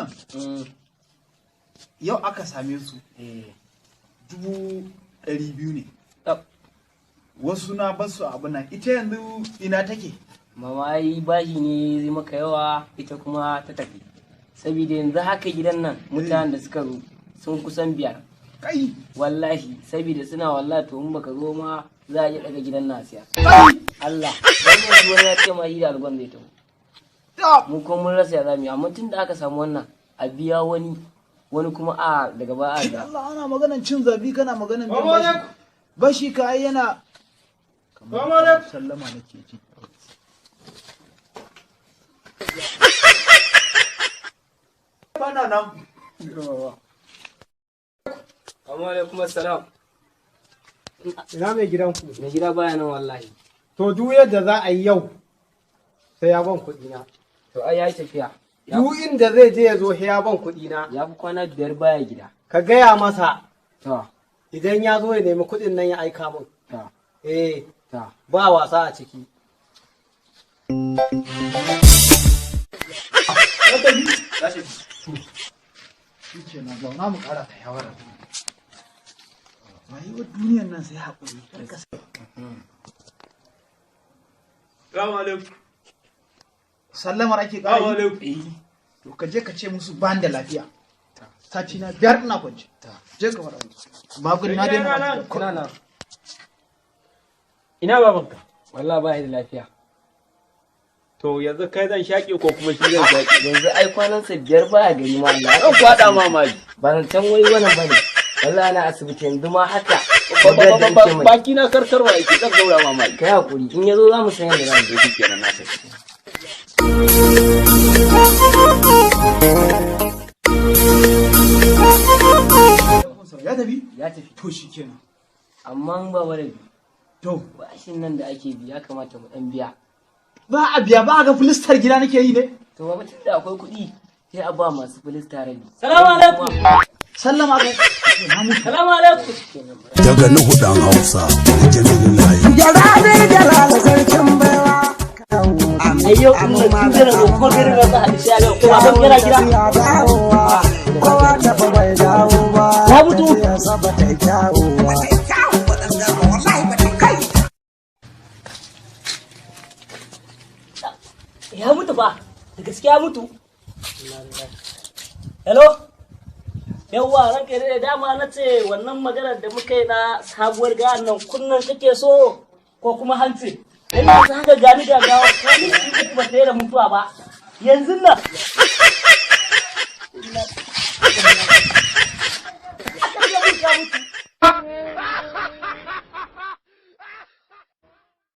nan yau aka same su, 200,000 ne. Wasu na basu abu nan. Ita yanzu ina take? Mama ai bashi ne zai maka yawa, ita kuma ta tafi. Saboda yanzu haka gidan nan mutanen da suka zo sun kusan biyar. Kai! Wallahi, saboda suna wallahi, to in baka zo ma za a iya daga gidan na siya. Kai! Allah, dan yanzu wani ya ce ma shi da algon zai tafi. Tab! Mu kuma mun rasa ya zamu yi, amma tun da aka samu wannan a biya wani, wani kuma a daga ba a da. Allah, ana maganan cin zabi, kana maganan biyan bashi. Bashi ka ai yana kamar sallama nake ji. Bana nan. Amma alaikum assalam. Ina mai gidanku? Mai gida baya nan wallahi. To duk yadda za a yi yau sai ya ban kuɗi na. To ai yayi tafiya. Duk inda zai je ya zo sai ya ban kuɗi na. Ya fi kwana 5 baya gida. Ka gaya masa To, idan ya zo ya nemi kuɗin nan ya aika min. to, Eh, to. ba wasa a ciki. Shi kenan, zauna mu ƙara ta shawara. Rayuwar duniyar nan sai haƙuri. Kar ka Salamu alaikum. Sallamar ake Salamu ƙara yi. alaikum. To ka je ka ce musu ban da lafiya. Sati na 5 ina kwance. Je ka faɗa musu. Magun na daina ba su da Ina nan. Ina babanka? Wallahi baya da lafiya. To yanzu kai zan shaƙe ko kuma shi zan shaƙe? Yanzu ai kwanansa 5 baya gari ma Allah. Zan kwaɗa mamaki. Ba zancen wai wannan bane. Wallahi ana asibiti yanzu ma haka. Maganar da nake mai. Baki na karkarwa yake, zan gaura mamaki. Kai hakuri, in yazo za mu san yadda za mu yi. Shi kenan, na tafi. Ya tafi? Ya tafi. To shi kenan. Amma ba wani To bashin nan da ake biya kamata mu dan biya. ba a biya ba, a ga filistar gida nake yi ne. To ba tun da akwai kuɗi sai a ba masu filista rabi. Salamu alaikum. Sallama ka. Na mutu. Salamu alaikum. Daga Nuhu dan Hausa, Jamilu Layi. Ayyo, ina tun da ko ko da za a ci ga ko abin yana gida. Ya mutu. Ya mutu ba. Da gaskiya ya mutu. Hello. Yawwa, ranka da dama na ce wannan maganar da muka yi na sabuwar gawan nan, kunnan kake so ko kuma hanci. Dan yanzu haka gani gagawa ko ni ba ta da mutuwa ba. Yanzu nan.